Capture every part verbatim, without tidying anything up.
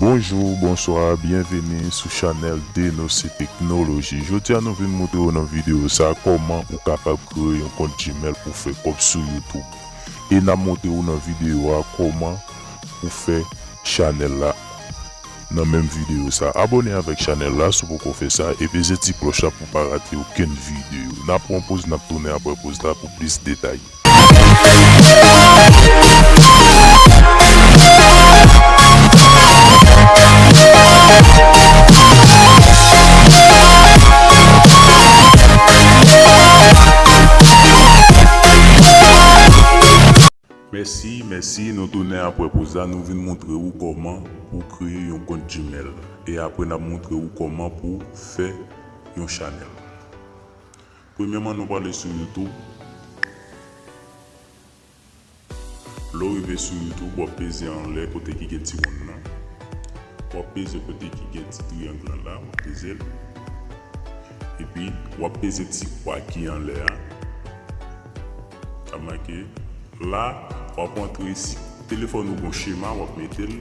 Bonjou, bonswa, byenveni sou chanèl Denose Teknoloji. Jodi a nou vin montre w nan videyo sa kòman ou kapab kreye yon kont Gmail pou fè kòb sou YouTube. E n ap montre w nan videyo a kòman ou fè chanèl la nan menm videyo sa. Abòne avèk chanèl la si w poko fè sa e peze ti klòch la pou w pa rate okenn videyo. N ap pran poz, n ap tounen apre poz la pou plis detay. Mèsi, mèsi, nou tounen apre poz la, nou vin montre w kòman pou kreye yon kont Gmail. E apre n ap montre w kòman pou fè yon chanèl. Premyèman, nou prale sou YouTube. Lè w rive sou YouTube, w ap peze anlè kote ki gen ti wonn nan. W ap peze kote ki gen ti triyang lan la, w ap peze l. Epi, w ap peze ti kwa ki anlè a. K ap make la, w ap rantre si telefòn ou gon chema, w ap mete l.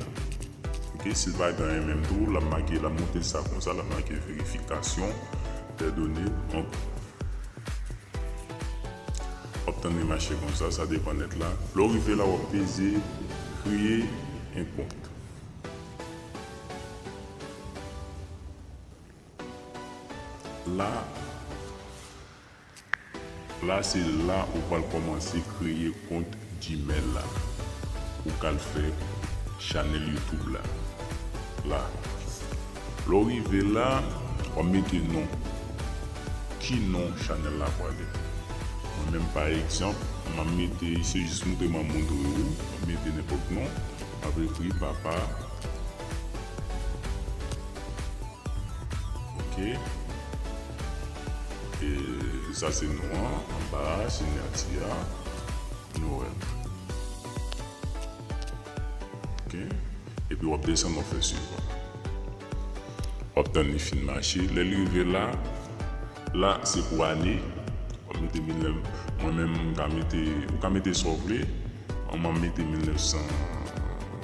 Ok, si l pa gen anyen menm tou, l ap make, l ap montre sa konsa, l ap make vérification des données. Donk, w ap tann li mache konsa, sa depann nèt la. Lè w rive la, w ap peze kreye yon kont. La, la se la ou pral kòmanse kreye kont Gmail la. Ou kal fè chanèl YouTube la. La. Lè w rive la, w ap mete non. Ki non chanèl la pral ye? Mwen menm, pa egzanp, m ap mete, se jis montre m ap montre w, m ap mete nenpòt non, m ap ekri papa. Ok. E sa se non an, anba a, sinyati a, Noël. Ok. Epi w ap desann, w ap fè swivan. W ap tann li fin mache. Lè l rive la, la se pou ane. W ap mete mil nèf, mwen menm, m ka mete, ou ka mete sa w vle. Mwen, m ap mete mil nèf san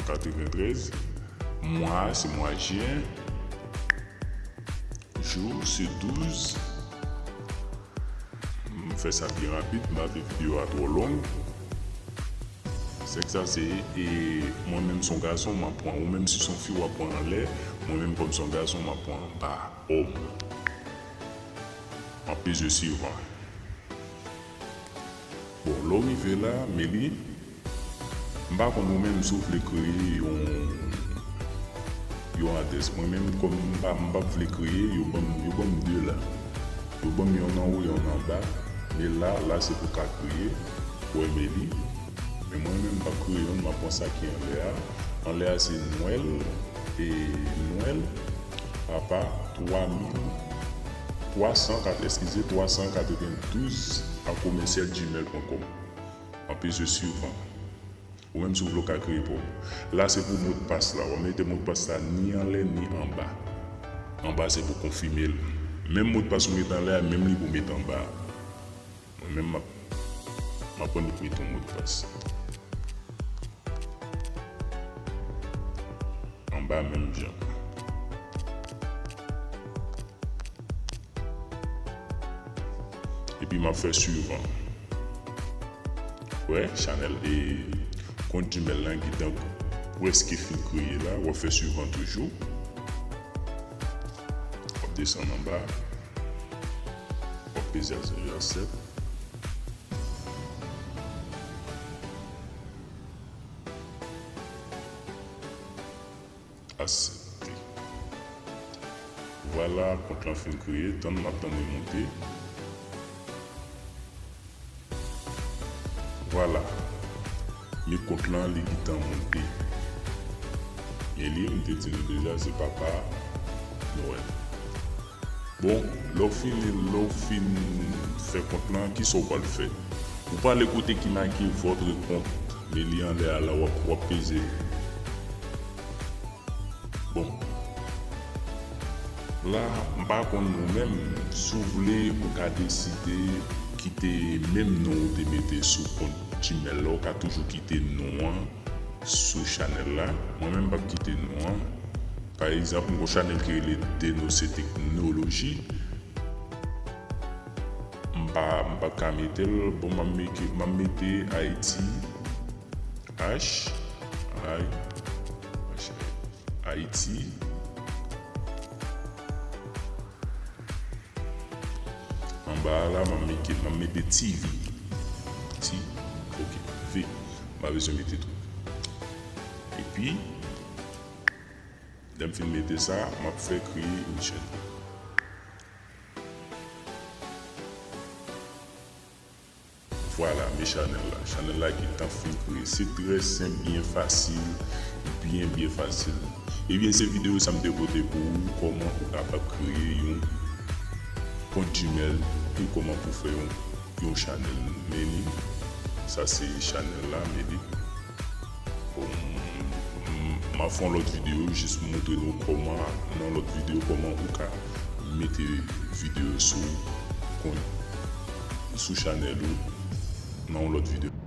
katreventrèz. Mwa, se mwa jen. Jou, se douz. M fè sa byen rapid, m pa vle videyo a twò long. Sèks sa se, e, mwen menm se yon gason, m ap pran. Ou menm si se yon fi, w ap pran anlè. Mwen menm kòm se yon gason, m ap pran anba, òm. M ap peze swivan. Bon, lè w rive la, men li, m pa konn ou menm si w vle kreye yon, yon adrès. Mwen menm, kòm m pa, m p ap vle kreye, yo ban m, yo ban m de la. Yo ban m yonn anwo, yonn anba. Men la, la se pou ka kreye, ou wè men li. Men mwen menm, m p ap kreye yonn, m ap pran sa ki anlè a. Anlè a se Nwèl, e Nwèl, papa, twa mil twa san kat, eskize, twa san katrevendouz a commercial gmail point com. Anpil je suivan. Ou menm si w vle w ka kreye pou w. La se pou modpas la. W ap mete modpas la ni anlè ni anba. Anba se pou konfime l. Menm modpas ou mete anlè a, menm li pou mete anba a. Mwen menm m ap, m ap annik mete yon modpas. Anba menm jan. Epi m ap fè suivan. Wè, chanèl e kont Gmail lan gentan prèske fin kreye la. W ap fè suivan toujou. W ap desann anba. W ap peze a, se aksepte. Aksepte. Vwala, kont lan fin kreye, tann, m ap tann li monte. Vwala. Men kont lan, li gentan monte. Men li, m te di nou deja, se Papa Noël. Bon, lè w fin, lè w fin fè kont lan, kisa w pral fè? Ou prale kote ki make votre compte, men li anlè a la, w ap, w ap peze. Bon. La, m pa konn ou menm, si w vle, ou ka deside kite menm non ou te mete sou kont Gmail la, ou ka toujou kite non an sou chanèl la. Mwen menm, m p ap kite non an. Pa egzanp, m gon chanèl ki rele Denose Technology. M pa, m pa ka mete l. Bon, m ap mete, m ap mete Haiti, H, I, H, Haiti. Anba a la, m ap mete, m ap mete T V. T, ok, V. M pa bezwen mete twòp. Epi, lè m fin mete sa, m ap fè kreye yon chèn. Vwala, men chanèl la. Chanèl la gentan fin kreye. Se trè senp, byen fasil, byen, byen fasil. Ebyen, se videyo sa m te pote pou ou, kòman ou kapab kreye yon kont Gmail, e kòman pou fè yon, yon chanèl. Men li, sa se chanèl la, men li. Bon, m, m, m ap fè yon lòt videyo, jis pou montre nou kòman, nan yon lòt videyo, kòman ou ka mete videyo sou kont, sou chanèl ou, nan yon lòt videyo.